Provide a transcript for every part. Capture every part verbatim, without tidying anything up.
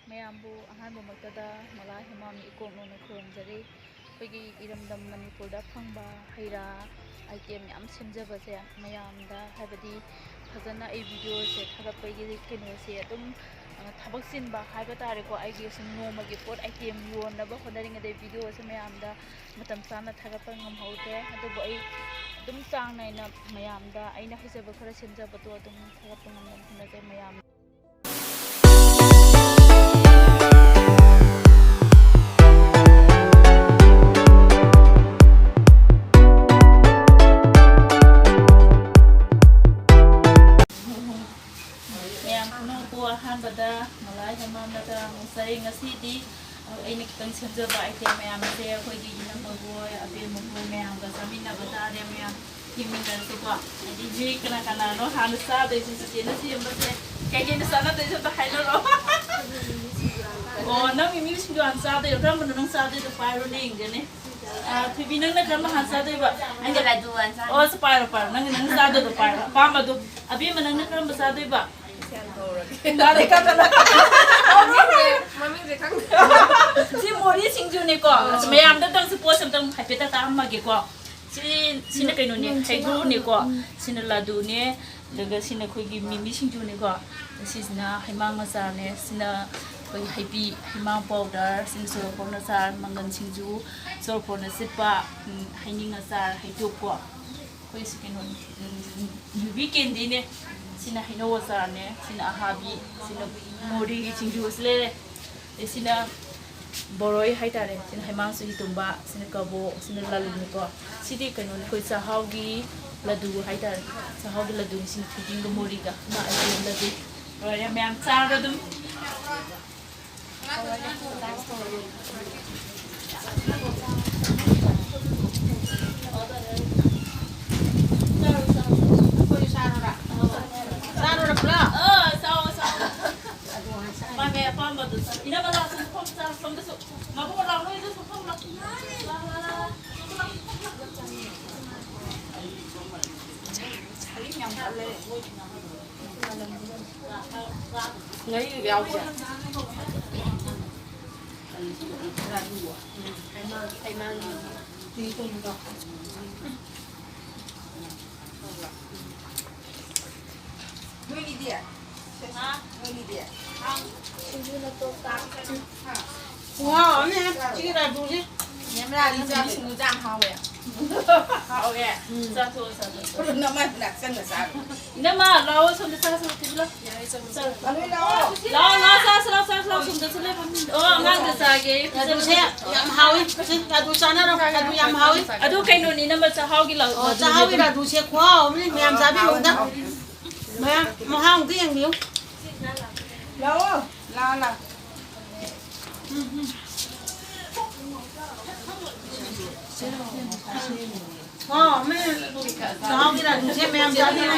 ꯃꯌꯥꯝꯕꯨ ꯑꯍꯥꯟꯕꯃꯛꯇꯗ ꯃꯂꯥ ꯍꯦꯃꯥꯝ ꯏꯀꯣꯛ ꯅꯣꯟꯅ ꯈꯨꯔꯨꯝꯖꯔꯤ꯫ ꯑꯩꯈꯣꯏꯒꯤ ꯏꯔꯝꯗꯝ ꯃꯅꯤꯄꯨꯔꯗ ꯐꯪꯕ ꯍꯩ ꯔꯥ item ꯃꯌꯥꯝ ꯁꯦꯝꯖꯕꯁꯦ ꯃꯌꯥꯝꯗ, ꯍꯥꯏꯕꯗꯤ ꯐꯖꯅ ꯑꯩ videoꯁꯦ ꯊꯥꯒꯠꯄꯒꯤ ꯀꯩꯅꯣꯁꯦ ꯑꯗꯨꯝ, ꯑ, ꯊꯕꯛ ꯆꯤꯟꯕ ꯍꯥꯏꯕ ꯇꯥꯔꯦꯀꯣ, ꯑꯩꯒꯤ ꯁꯨꯝ ꯅꯣꯡꯃꯒꯤ ꯄꯣꯠ item ꯌꯣꯟꯅꯕ ꯍꯣꯠꯅꯔꯤꯉꯩꯗ videoꯁꯦ ꯃꯌꯥꯝꯗ ꯃꯇꯝ ꯆꯥꯅ ꯊꯥꯒꯠꯄ ꯉꯝꯍꯧꯗ꯭ꯔꯦ꯫ ꯑꯗꯨꯕꯨ ꯑꯩ ꯑꯗꯨꯝ ꯆꯥꯡ ꯅꯥꯏꯅ ꯃꯌꯥꯝꯗ ꯑꯩꯅ ꯍꯩꯖꯕ ꯈꯔ ꯁꯦꯝꯖꯕꯗꯣ ꯑꯗꯨꯝ ꯊꯥꯒꯠꯄ ꯉꯝꯅꯕ ꯍꯣꯠꯅꯖꯩ ꯃꯌꯥꯝ꯫ ꯃꯌꯥꯝ ꯄꯨꯝꯅꯃꯛꯄꯨ ꯑꯍꯥꯟꯕꯗ ꯃꯂꯥ ꯍꯦꯃꯥꯝꯅ ꯇꯔꯥꯃꯨꯛ ꯆꯥꯏ꯫ ꯉꯁꯤꯗꯤ ꯑꯩꯅ ꯈꯤꯇꯪ ꯁꯦꯝꯖꯕ item ꯃꯌꯥꯝꯁꯦ ꯑꯩꯈꯣꯏꯒꯤ ꯏꯅꯝꯃ ꯍꯣꯏ, ꯑꯕꯦꯝꯃ ꯍꯣꯏ ꯃꯌꯥꯝꯒ ꯆꯥꯃꯤꯟꯅꯕ ꯇꯥꯔꯦ꯫ ꯃꯌꯥꯝ ꯌꯦꯡꯃꯤꯟꯅꯔꯁꯤꯀꯣ꯫ ꯍꯥꯏꯗꯤ ꯃꯤ ꯀꯅꯥ ꯀꯅꯥꯅꯣ ꯍꯥꯟꯅ ꯆꯥꯗꯣꯏꯁꯦ, ꯆꯤꯆꯦꯅ ꯁꯦꯝꯕꯁꯦ ꯀꯩꯀꯩꯅ ꯆꯥꯟꯅꯗꯣꯏꯁꯦ ꯑꯝꯇ ꯍꯥꯏꯅꯔꯛꯑꯣ꯫ ꯑꯣ, ꯅꯪ ꯃꯤꯃꯤ ꯁꯤꯡꯖꯨ ꯍꯥꯟꯅ ꯆꯥꯗꯣꯏꯔꯣ? ꯀꯔꯝꯕꯅꯣ ꯅꯪ ꯆꯥꯗꯣꯏꯗꯣ? ꯄꯥꯏꯔꯣꯅꯦ ꯌꯦꯡꯒꯦꯅꯦ꯫ ꯑ, ꯊꯣꯏꯕꯤ, ꯅꯪꯅ ꯀꯔꯝꯕ ꯍꯥꯟꯅ ꯆꯥꯗꯣꯏꯕ? ꯑꯩꯗꯤ ꯂꯗꯨ ꯍꯥꯟꯅ ꯆꯥꯅꯤ꯫ ꯑꯣ, ꯁꯤ ꯄꯥꯏꯔꯣ, ꯄꯥꯏꯔꯣ꯫ ꯅꯪ, ꯅꯪ ꯆꯥꯗꯣꯏꯗꯣ ꯄꯥꯏꯔꯣ꯫ ꯑꯄꯥꯝꯕꯗꯣ꯫ ꯑꯕꯦꯝꯃ, ꯅꯪꯅ ꯀꯔꯝꯕ ꯆꯥꯗꯣꯏꯕ? ꯁꯦꯟ ꯇꯧꯔꯒꯦ꯫ ꯉꯥꯔꯤ ꯀꯛꯀꯅꯨ꯫ ꯃꯃꯤꯡꯁꯦ, ꯃꯃꯤꯡꯁꯦ ꯈꯪꯗꯦ꯫ ꯁꯤ ꯃꯣꯔꯤ ꯁꯤꯡꯖꯨꯅꯤꯀꯣ꯫ ꯑꯣ꯫ ꯑꯁ, ꯃꯌꯥꯝꯗ ꯇꯧꯁꯤ, ꯄꯣꯠꯁꯦ ꯑꯝꯇꯪ ꯍꯥꯏꯐꯦꯠꯇ ꯇꯥꯛꯑꯝꯃꯒꯦꯀꯣ꯫ ꯁꯤ, ꯁꯤꯅ ꯀꯩꯅꯣꯅꯦ, ꯍꯩꯒ꯭ꯔꯨꯅꯦꯀꯣ꯫ ꯁꯤꯅ ꯂꯗꯨꯅꯦ, ꯑꯗꯨꯒ ꯁꯤꯅ ꯑꯩꯈꯣꯏꯒꯤ ꯃꯤꯃꯤ ꯁꯤꯡꯖꯨꯅꯦꯀꯣ꯫ ꯁꯤꯁꯤꯅ ꯍꯩꯃꯥꯡ ꯑꯆꯥꯔꯅꯦ꯫ ꯁꯤꯅ ꯑꯩꯈꯣꯏ ꯍꯩꯕꯤ, ꯍꯩꯃꯥꯡ powder, ꯁꯤꯅ ꯆꯨꯔꯐꯣꯟ ꯑꯆꯥꯔ, ꯃꯪꯒꯟ ꯁꯤꯡꯖꯨ, ꯆꯨꯔꯐꯣꯟ ꯑꯆꯤꯠꯄ, ꯎꯝ, ꯍꯩꯅꯤꯡ ꯑꯆꯥꯔ, ꯍꯩꯇꯨꯞꯀꯣ꯫ ꯑꯩꯈꯣꯏ ꯁꯤ ꯀꯩꯅꯣꯅꯤ, ꯎꯝ, ꯌꯨꯕꯤ ꯀꯦꯟꯗꯤꯅꯦ꯫ ꯁꯤꯅ ꯍꯩꯅꯧ ꯑꯆꯥꯔꯅꯦ꯫ ꯁꯤꯅ ꯑꯍꯥꯕꯤ, ꯁꯤꯅ ꯃꯣꯔꯤꯒꯤ ꯁꯤꯡꯖꯨ ꯑꯁꯤ ꯂꯩꯔꯦ꯫ ꯑꯗꯩ ꯁꯤꯅ ꯕꯣꯔꯣꯏ ꯍꯥꯏꯇꯥꯔꯦ꯫ ꯁꯤꯅ ꯍꯩꯃꯥꯡ ꯆꯍꯤ ꯇꯨꯝꯕ, ꯁꯤꯅ ꯀꯕꯣꯛ, ꯁꯤꯅ ꯂꯥꯂꯨꯅꯤꯀꯣ꯫ ꯁꯤꯗꯤ ꯀꯩꯅꯣꯅꯤ, ꯑꯩꯈꯣꯏ ꯆꯥꯛꯍꯥꯎꯒꯤ ꯂꯗꯨ ꯍꯥꯏꯇꯥꯔꯦ꯫ ꯆꯥꯛꯍꯥꯎꯒꯤ ꯂꯗꯨꯅꯤ꯫ ꯁꯤꯅ ꯊꯣꯏꯗꯤꯡꯒ ꯃꯣꯔꯤꯒ꯫ ꯁꯤꯅ ꯑꯥꯏꯇꯦꯝ ꯂꯗꯨ꯫ ꯂꯣꯏꯔꯦ, ꯃꯌꯥꯝ ꯆꯥꯔꯣ ꯑꯗꯨꯝ꯫ ꯆꯥꯔꯨꯔꯕ꯭ꯔꯣ? ꯑꯥ, ꯆꯥꯎ, ꯆꯥꯎ꯫ ꯃꯥꯏ, ꯃꯥꯏ ꯑꯄꯥꯝꯕꯗꯨ ꯆꯥ-, ꯏꯅꯝꯃ ꯂꯥꯛꯑꯣ, ꯁꯣꯝꯗ ꯐꯝ ꯆꯥꯔꯣ, ꯁꯣꯝꯗꯁꯨ꯫ ꯃꯕꯨꯡ ꯂꯥꯛꯑꯣ, ꯅꯣꯏꯗꯁꯨ ꯐꯝ ꯂꯥꯛꯑꯣ꯫ ꯂꯥꯛꯑꯣ, ꯂꯥꯛꯑꯣ, ꯂꯥꯛꯑꯣ꯫ ꯉꯥꯔꯤ ꯌꯥꯎꯕ꯭ꯔꯣ? ꯅꯣꯏꯒꯤꯗꯤ? ꯅꯣꯏꯒꯤꯗꯤ? ꯁꯤꯡꯖꯨꯅ ꯇꯣꯞ ꯇꯥ꯫ ꯈꯨꯍꯥꯎ ꯑꯃꯅꯦ ꯁꯤꯒꯤ ꯂꯗꯨꯁꯦ꯫ ꯅꯦꯝꯔꯥꯒꯤ ꯆꯥꯛ ꯁꯤꯡꯖꯨ ꯆꯥ ꯌꯥꯝ ꯍꯥꯎꯋꯦ꯫ ꯍꯥꯎꯋꯦ꯫ ꯎꯝ꯫ ꯆꯥꯊꯣꯛꯑꯣ, ꯆꯥꯊꯣꯛꯑꯣ꯫ ꯅꯃꯥꯏ ꯃꯅꯥꯛ ꯆꯪꯅ ꯆꯥꯔꯣ꯫ ꯏꯅꯝꯃ, ꯂꯥꯛꯑꯣ, ꯁꯣꯝꯗ ꯆꯥꯛ ꯆꯥꯊꯣꯛꯑꯣ꯫ ꯂꯥꯛꯑꯣ, ꯂꯥꯛꯑꯣ, ꯆꯥꯁꯤ ꯂꯥꯛꯑꯣ, ꯆꯥꯁꯤ ꯂꯥꯛꯑꯣ, ꯁꯣꯝꯗꯁꯨ ꯂꯦꯞꯄꯣ꯫ ꯑꯣ, ꯑꯉꯥꯡꯗ ꯆꯥꯒꯦ꯫ ꯂꯗꯨꯁꯦ ꯌꯥꯝ ꯍꯥꯎꯋꯤ꯫ ꯁꯤ ꯂꯗꯨ ꯆꯥꯅꯔꯣ꯫ ꯂꯗꯨ ꯌꯥꯝ ꯍꯥꯎꯋꯤ꯫ ꯑꯗꯨ ꯀꯩꯅꯣꯅꯤ, ꯏꯅꯝꯃ, ꯆꯥꯛꯍꯥꯎꯒꯤ ꯂ-, ꯑꯣ, ꯂꯗꯨꯅꯤ ꯆꯥꯛꯍꯥꯎꯒꯤ ꯑꯗꯨꯝ꯫ ꯂꯗꯨꯁꯦ ꯈꯨꯍꯥꯎ ꯑꯃꯅꯤ꯫ ꯃꯌꯥꯝ ꯆꯥꯕꯤꯌꯨ ꯑꯝꯇ꯫ ꯃꯌꯥꯝ ꯃꯍꯥꯎ ꯑꯝꯇ ꯌꯦꯡꯕꯤꯌꯨ꯫ ꯂꯥꯛꯑꯣ, ꯂꯥꯛꯑꯣ, ꯂꯥꯛꯑꯣ꯫ ꯆꯥꯛꯍꯥꯎꯒꯤ ꯂꯗꯨꯁꯦ ꯃꯌꯥꯝ ꯆꯥꯕꯤꯌꯨ꯫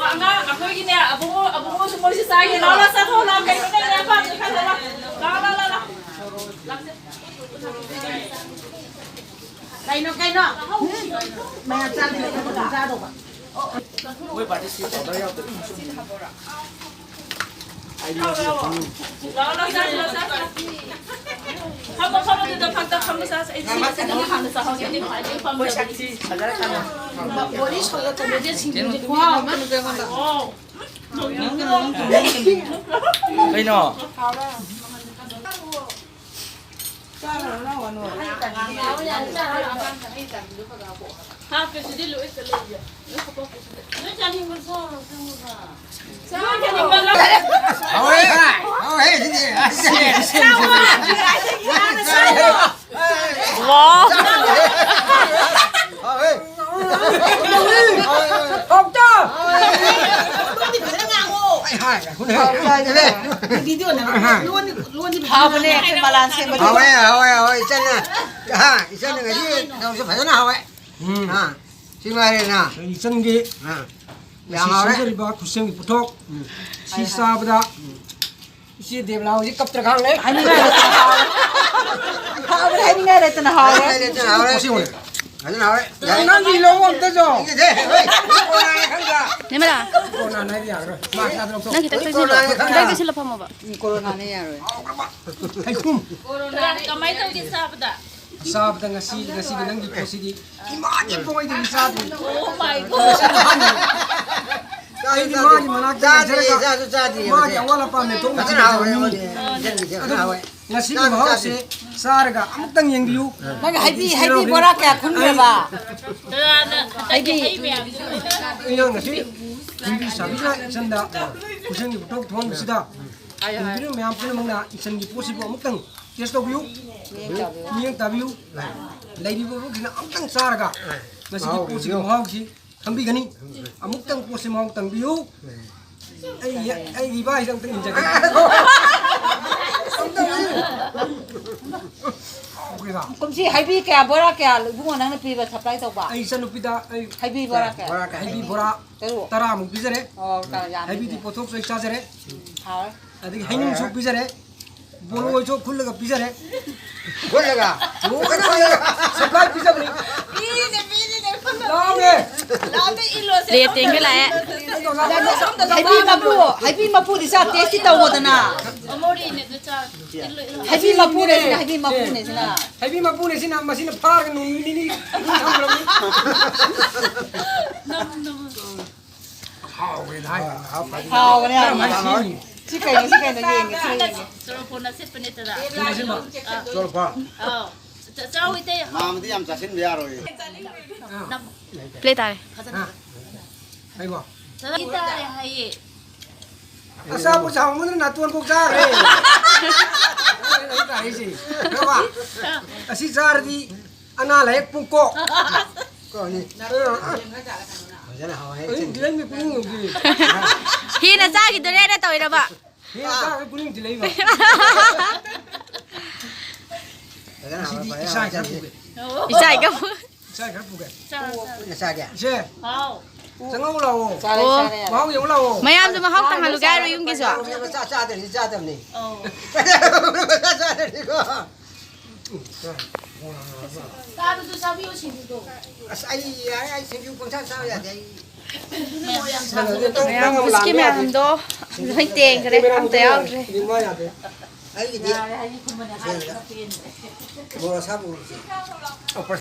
ꯑꯉꯥꯡ ꯑꯩꯈꯣꯏꯒꯤꯅꯦ, ꯑꯕꯨꯡꯉꯣ, ꯑꯕꯨꯡꯉꯣꯁꯨ ꯃꯣꯏꯁꯨ ꯆꯥꯒꯦ꯫ ꯂꯥꯎ, ꯂꯥꯎ, ꯆꯥꯊꯣꯛꯑꯣ, ꯂꯥꯎ, ꯀꯩꯅꯣ ꯂꯩꯔꯦ, ꯑꯄꯥꯝꯕꯗꯣ ꯈꯜꯂꯣ, ꯂꯥꯎ꯫ ꯂꯥꯎ, ꯂꯥꯎ, ꯂꯥꯎ, ꯂꯥꯎ꯫ ꯂꯥꯛꯁꯦ꯫ ꯀꯩꯅꯣ, ꯀꯩꯅꯣ? ꯃꯌꯥꯝ ꯆꯥꯗ꯭ꯔꯤꯉꯩꯗ ꯄꯨꯂꯞ ꯆꯥꯗꯧꯕ꯫ ꯃꯣꯏ ꯄꯥꯔꯇꯤ ꯁꯤ ꯑꯣꯔꯗꯔ ꯌꯥꯎꯗ꯭ꯔꯗꯤ ꯁꯨꯝ ꯂꯥꯛꯑꯣ, ꯂꯥꯛꯑꯣ, ꯂꯥꯛꯑꯣ, ꯂꯥꯛꯑꯣ꯫ ꯐꯝꯃꯣ, ꯐꯝꯃꯣ, ꯑꯗꯨꯗ ꯐꯛꯇ ꯐꯝꯃꯣ, ꯆꯥꯁꯦ꯫ ꯑꯩ ꯁꯤ ꯁꯤꯗ ꯍꯥꯟꯅ ꯆꯥꯍꯧꯒꯦ, ꯑꯩꯗꯤ ꯈ꯭ꯋꯥꯏꯗꯒꯤ ꯄꯥꯝꯖꯕ꯫ ꯃꯣꯏ ꯁꯛꯊꯤ ꯐꯖꯔꯛꯀꯅꯣ꯫ ꯕꯣꯔꯤ ꯁꯧꯒꯠꯇꯕꯤꯗ ꯁꯤꯡꯖꯨꯁꯦ ꯈꯨꯍꯥꯎ ꯑꯃ꯫ ꯑꯣ꯫ ꯀꯩꯅꯣ? ꯍꯥꯞꯄꯁꯤꯗꯤ ꯂꯣꯏ ꯂꯣꯏ ꯍꯥꯞꯄꯛꯄꯁꯤꯗ꯫ ꯂꯣꯏ ꯆꯥꯅꯤꯡꯕ ꯆꯥꯔꯣ, ꯆꯪꯉꯒ꯫ ꯂꯣꯏ ꯆꯥꯅꯤꯡꯕ ꯂꯣꯏ꯫ ꯍꯥꯎꯋꯦ, ꯍꯥꯎꯋꯦ, ꯁꯤꯗꯤ꯫ ꯆꯥꯎꯋꯣ꯫ ꯍꯥꯎꯋꯦ꯫ ꯍꯥꯎꯋꯦ꯫ ꯍꯥꯎꯇꯣ! ꯅꯪꯗꯤ ꯐꯖꯅ ꯉꯥꯡꯉꯣ꯫ ꯍꯥꯏ, ꯍꯥꯏ, ꯍꯥꯏ꯫ ꯚꯤꯗꯤꯑꯣ ꯅꯝꯃꯣ꯫ ꯂꯣꯟꯗꯤ, ꯂꯣꯟꯗꯤ ꯐꯖꯅ ꯍꯥꯎꯕꯅꯦ, ꯉꯥꯡꯉꯣ꯫ ꯑꯩꯈꯣꯏ ꯃꯂꯥꯟ ꯁꯦꯝꯕꯗꯣ꯫ ꯍꯥꯎꯋꯦ, ꯍꯥꯎꯋꯦ, ꯍꯥꯎꯋꯦ, ꯏꯆꯟꯅ꯫ ꯍꯥ, ꯏꯆꯟꯅ ꯉꯁꯤ ꯊꯕꯛꯁꯦ ꯐꯖꯅ ꯍꯥꯎꯋꯦ꯫ ꯎꯝ꯫ ꯍꯥ, ꯁꯤ ꯉꯥꯏꯔꯦꯅ꯫ ꯏꯆꯟꯒꯤ ꯍꯥ꯫ ꯌꯥꯝ ꯉꯁꯤ ꯍꯥꯎꯔꯦ꯫ ꯁꯦꯝꯖꯔꯤꯕ ꯈꯨꯠꯁꯦꯝꯒꯤ ꯄꯣꯠꯊꯣꯛ꯫ ꯎꯝ꯫ ꯁꯤ ꯆꯥꯕꯗ ꯎꯝ꯫ ꯏꯆꯦ ꯗꯦꯕꯂꯥ ꯍꯧꯖꯤꯛ ꯀꯞꯇ꯭ꯔ ꯈꯥꯡ ꯂꯩ꯫ ꯍꯥꯏꯅꯤꯡꯉꯥꯏ ꯂꯩꯇꯅ ꯍꯥꯎꯔꯦ꯫ ꯍꯥꯎꯔꯦ, ꯍꯥꯏꯅꯤꯡꯉꯥꯏ ꯂꯩꯇꯅ ꯍꯥꯎꯔꯦ꯫ ꯍꯥꯏꯅꯤꯡꯉꯥꯏ ꯂꯩꯇꯅ ꯍꯥꯎꯔꯦ꯫ ꯃꯁꯤ ꯎꯔꯦ꯫ ꯐꯖꯅ ꯍꯥꯎꯔꯦ꯫ ꯅꯪ, ꯅꯪꯒꯤ ꯂꯧ ꯑꯝꯇꯁꯨ꯫ ꯌꯦꯡꯒꯦꯁꯦ, ꯍꯣꯏ, ꯀꯣꯔꯣꯅꯥꯅꯤ ꯈꯪꯗ꯭ꯔꯥ? ꯅꯦꯃꯦꯂꯥ, ꯀꯣꯔꯣꯅꯥ ꯍꯥꯏꯕ ꯌꯥꯔꯔꯣꯏ꯫ ꯃꯥ ꯆꯥꯗ꯭ꯔꯣ? ꯅꯪ ꯈꯤꯇꯪ ꯆꯪꯁꯤꯜꯂꯣ꯫ ꯀꯣꯔꯣꯅꯥꯅꯤ ꯈꯪꯗ꯭ꯔꯥ? ꯈꯤꯇꯪ ꯆꯪꯁꯤꯜꯂꯣ ꯐꯝꯃꯣꯕ꯫ ꯎꯝ, ꯀꯣꯔꯣꯅꯥꯅꯦ ꯌꯥꯔꯣꯏ꯫ ꯍꯩꯈꯨꯝ꯫ ꯀꯣꯔꯣꯅꯥ ꯀꯃꯥꯏꯅ ꯇꯧꯒꯦ ꯆꯥꯕꯗ? ꯆꯥꯕꯗ ꯉꯁꯤ, ꯉꯁꯤꯒꯤ ꯅꯪꯒꯤ ꯄꯣꯠꯁꯤꯗꯤ ꯏꯃꯥꯒꯤ ꯄꯣꯛꯉꯩꯗꯒꯤ ꯆꯥꯗ꯭ꯔꯤ꯫ Oh my God꯫ ꯑꯩꯗꯤ ꯃꯥꯒꯤ ꯃꯅꯥꯛꯇ ꯆꯥꯗ꯭ꯔꯤꯌꯦ, ꯂꯩꯖꯔꯒ ꯆꯥꯁꯨ ꯆꯥꯗ꯭ꯔꯤꯌꯦ, ꯃꯥꯒꯤ ꯃꯁꯦ꯫ ꯑꯋꯥꯠ ꯑꯄꯥ ꯃꯦꯟꯊꯣꯛꯅ ꯐꯖꯅ ꯍꯥꯎꯋꯦ, ꯊꯤꯖꯕꯅꯤ꯫ ꯃꯁꯦ꯫ ꯐꯖꯅ ꯑꯗꯨꯝ ꯍꯥꯎꯋꯦ꯫ ꯉꯁꯤꯒꯤ ꯆꯥꯁꯨ ꯃꯍꯥꯎꯁꯦ ꯆꯥꯗ꯭ꯔꯤ꯫ ꯆꯥꯔꯒ ꯑꯃꯨꯛꯇꯪ ꯌꯦꯡꯕꯤꯌꯨ꯫ ꯅꯪ ꯍꯩꯕꯤ, ꯏꯆꯦ ꯍꯩꯕꯤ ꯔꯣꯕꯤꯟ꯫ ꯕꯣꯔꯥ ꯀꯌꯥ ꯈꯨꯟꯈ꯭ꯔꯕ? ꯍꯩꯕꯤ꯫ ꯑꯩꯅ ꯉꯁꯤ ꯌꯨꯝꯕꯤ ꯁꯥꯕꯤꯅ ꯏꯆꯟꯗ ꯈꯨꯠꯁꯦꯝꯒꯤ ꯄꯣꯠꯊꯣꯛ ꯊꯣꯛꯍꯟꯕꯁꯤꯗ ꯌꯨꯝꯕꯤ ꯃꯌꯥꯝ ꯄꯨꯝꯅꯃꯛꯅ ꯏꯆꯟꯒꯤ ꯄꯣꯠꯁꯤꯕꯨ ꯑꯃꯨꯛꯇꯪ ꯇꯦꯁ ꯇꯧꯕꯤꯌꯨ꯫ ꯃꯤꯠꯌꯦꯡ ꯇꯥꯕꯤꯌꯨ꯫ ꯂꯩꯔꯤꯕ ꯄꯣꯠꯁꯤꯅ ꯑꯃꯨꯛꯇꯪ ꯆꯥꯔꯒ ꯃꯁꯤꯒꯤ ꯄꯣꯠꯁꯤꯒꯤ ꯃꯍꯥꯎꯁꯤ ꯈꯪꯕꯤꯒꯅꯤ꯫ ꯑꯃꯨꯛꯇꯪ ꯄꯣꯠꯁꯤ ꯃꯍꯥꯎ ꯇꯪꯕꯤꯌꯨ꯫ ꯑꯩ, ꯑꯩꯒꯤ ꯏꯕꯥꯏꯁꯦ ꯑꯝꯇꯪ ꯏꯟꯖꯒꯦ꯫ ꯑꯝꯇꯪ ꯏꯟꯖꯒꯦ꯫ ꯀꯨꯝꯁꯤ ꯍꯩꯕꯤ ꯀꯌꯥ, ꯕꯣꯔꯥ ꯀꯌꯥ, ꯏꯕꯨꯡꯉꯣ, ꯅꯪꯅ ꯄꯤꯕ, ꯁꯄ꯭ꯂꯥꯏ ꯇꯧꯕ? ꯑꯩ ꯏꯆꯟꯅꯨꯄꯤꯗ ꯑꯩ ꯍꯩꯕꯤ ꯕꯣꯔꯥ ꯀꯌꯥ? ꯕꯣꯔꯥ ꯀꯌꯥ? ꯍꯩꯕꯤ ꯕꯣꯔꯥ ꯇꯔꯨꯛ꯫ ꯇꯔꯥꯃꯨꯛ ꯄꯤꯖꯔꯦ꯫ ꯑꯣ, ꯌꯥꯝ ꯍꯩꯕꯤꯗꯤ ꯄꯤꯖꯔꯦ꯫ ꯄꯣꯠꯊꯣꯛꯁꯨ ꯑꯩ ꯆꯥꯖꯔꯦ꯫ ꯍꯥꯎꯔꯦ꯫ ꯑꯗꯒꯤ ꯍꯩꯅꯤꯡꯁꯨ ꯄꯤꯖꯔꯦ꯫ ꯕꯣꯔꯣꯏꯁꯨ ꯈꯨꯜꯂꯒ ꯄꯤꯖꯔꯦ꯫ ꯈꯨꯜꯂꯒ? ꯂꯣꯏꯅ ꯈꯨꯜꯂꯒ ꯁꯄ꯭ꯂꯥꯏ ꯄꯤꯖꯕꯅꯤ꯫ ꯄꯤꯔꯤꯅꯦ, ꯄꯤꯔꯤꯅꯦ, ꯈꯨꯜꯂꯣ꯫ ꯂꯥꯎꯅꯦ꯫ ꯂꯥꯎꯅꯦ, ꯏꯜꯂꯣꯁꯦ꯫ ꯂꯦꯇꯦꯡꯒ ꯂꯥꯛꯑꯦ꯫ ꯁꯣꯝꯗ ꯍꯩꯕꯤ ꯃꯄꯨ, ꯍꯩꯕꯤ ꯃꯄꯨꯗꯤ ꯆꯥ ꯇꯦꯁꯇꯤ ꯇꯧꯋꯣꯗꯅ꯫ ꯑꯃꯣꯔꯤꯅꯦ, ꯑꯗꯨ ꯆꯥ꯫ ꯏꯜꯂꯣ, ꯏꯜꯂꯣ꯫ ꯍꯩꯕꯤ ꯃꯄꯨꯅꯦ ꯁꯤꯅ, ꯍꯩꯕꯤ ꯃꯄꯨꯅꯦ ꯁꯤꯅ꯫ ꯍꯩꯕꯤ ꯃꯄꯨꯅꯦ ꯁꯤꯅ, ꯃꯁꯤꯅ ꯐꯥꯔꯒ ꯅꯣꯡ ꯅꯤꯅꯤ ꯊꯝꯈ꯭ꯔꯕꯅꯤ꯫ ꯅꯝ, ꯅꯝ꯫ ꯍꯥꯎꯋꯦꯅ ꯍꯥꯏ꯫ ꯍꯥꯎꯕꯅꯦ ꯌꯥꯝꯅ꯫ ꯌꯥꯝ ꯍꯥꯎꯋꯦ꯫ ꯁꯤ ꯀꯩꯅꯣ, ꯁꯤ ꯀꯩꯅꯣ? ꯌꯦꯡꯒꯦ, ꯁꯤ ꯌꯦꯡꯒꯦ꯫ ꯆꯣꯔꯐꯣꯟ ꯑꯁꯤꯠꯄꯅꯦ ꯇꯗꯥ꯫ ꯆꯣꯔꯐꯣꯟ꯫ ꯑꯥ꯫ ꯆ-, ꯆꯥꯎ ꯏꯇꯩ꯫ ꯃꯥꯃꯗꯤ ꯌꯥꯝ ꯆꯥꯁꯤꯟꯕ ꯌꯥꯔꯣꯏꯌꯦ꯫ ꯅꯝ-, ꯄ꯭ꯂꯦ ꯇꯥꯔꯦ꯫ ꯐꯖꯅ꯫ ꯍꯥ? ꯑꯩꯕꯣ? ꯆꯠꯂꯤ ꯇꯥꯔꯦ ꯍꯥꯏꯌꯦ꯫ ꯑꯆꯥꯄꯣꯠ ꯆꯥꯃꯟꯗꯅ ꯅꯥꯇꯣꯟ ꯐꯥꯎ ꯆꯥꯈ꯭ꯔꯦ꯫ ꯑꯩ ꯇꯥꯔꯛꯏꯁꯦ꯫ ꯈꯪꯉꯕ? ꯑꯁꯤ ꯆꯥꯔꯗꯤ ꯑꯅꯥ ꯂꯥꯏꯌꯦꯛ ꯄꯣꯛꯀꯣ꯫ ꯀꯣꯅꯤ꯫ ꯐꯖꯅ ꯍꯥꯎꯋꯦ꯫ ꯑꯩ ꯂꯩꯃꯤ ꯄꯨꯛꯅꯤꯡ ꯌꯧꯗꯦ꯫ ꯍꯦꯟꯅ ꯆꯥꯈꯤꯗꯣꯔꯦꯅ ꯇꯧꯔꯤꯔꯕ? ꯍꯦꯟꯅ ꯆꯥꯈꯤꯗꯣꯔꯦ ꯄꯨꯛꯅꯤꯡ ꯊꯤꯜꯂꯛꯏꯕ꯫ ꯐꯖꯅ ꯍꯥꯎꯋꯦ, ꯉꯁꯤꯗꯤ ꯐꯖꯅ ꯏꯆꯥ ꯍꯥꯎꯋꯦ꯫ ꯏꯆꯥ ꯄꯨꯒꯦ꯫ ꯑꯣ꯫ ꯏꯆꯥ ꯏꯆꯥ ꯄꯨꯒꯦ꯫ ꯆꯥ, ꯆꯥ꯫ ꯏꯆꯥꯒꯤ꯫ ꯆꯥꯔꯦ꯫ ꯏꯆꯦ, ꯑꯥꯎ꯫ ꯆꯪꯉꯧ ꯂꯥꯛꯑꯣ꯫ ꯆꯥꯔꯦ, ꯑꯣ꯫ ꯆꯥꯔꯦ, ꯌꯥꯔꯦ꯫ ꯃꯍꯥꯎ ꯌꯦꯡꯉꯨ ꯂꯥꯛꯑꯣ꯫ ꯃꯌꯥꯝꯁꯨ ꯃꯍꯥꯎ ꯇꯪꯍꯜꯂꯨꯒꯦ ꯍꯥꯏꯔꯣ ꯌꯨꯝꯒꯤꯁꯨ? ꯆꯥ-, ꯆꯥꯗ꯭ꯔꯗꯤ ꯆꯥꯗꯕꯅꯤ꯫ ꯑꯧ꯫ ꯆꯥꯗ꯭ꯔꯗꯤꯀꯣ꯫ ꯆꯥꯗꯨꯁꯨ ꯆꯥꯕꯤꯌꯨ ꯁꯤꯡꯖꯨꯗꯣ꯫ ꯑꯁ, ꯑꯩ ꯌꯥꯔꯦ, ꯑꯩ ꯁꯤꯡꯖꯨ ꯄꯪꯆꯥ ꯆꯥꯕ ꯌꯥꯗꯦ, ꯑꯩ꯫ ꯃꯌꯥꯝ ꯕꯤꯁꯀꯤꯠ ꯃꯌꯥꯝꯗꯣ ꯂꯣꯏ ꯇꯦꯡꯈ꯭ꯔꯦ, ꯑꯝꯇ ꯌꯥꯎꯗ꯭ꯔꯦ꯫ ꯂꯤꯛꯃꯥ ꯌꯥꯗꯦ꯫ ꯑꯩꯒꯤꯗꯤ ꯌꯥꯔꯦ, ꯑꯅꯤ ꯈꯨꯝꯕꯅꯦ ꯍꯥꯏꯕꯅ ꯄꯦꯟꯗ꯭ꯔꯦ꯫ ꯃꯣꯔꯣꯛ ꯑꯁꯥꯕ ꯎꯔꯁꯤ꯫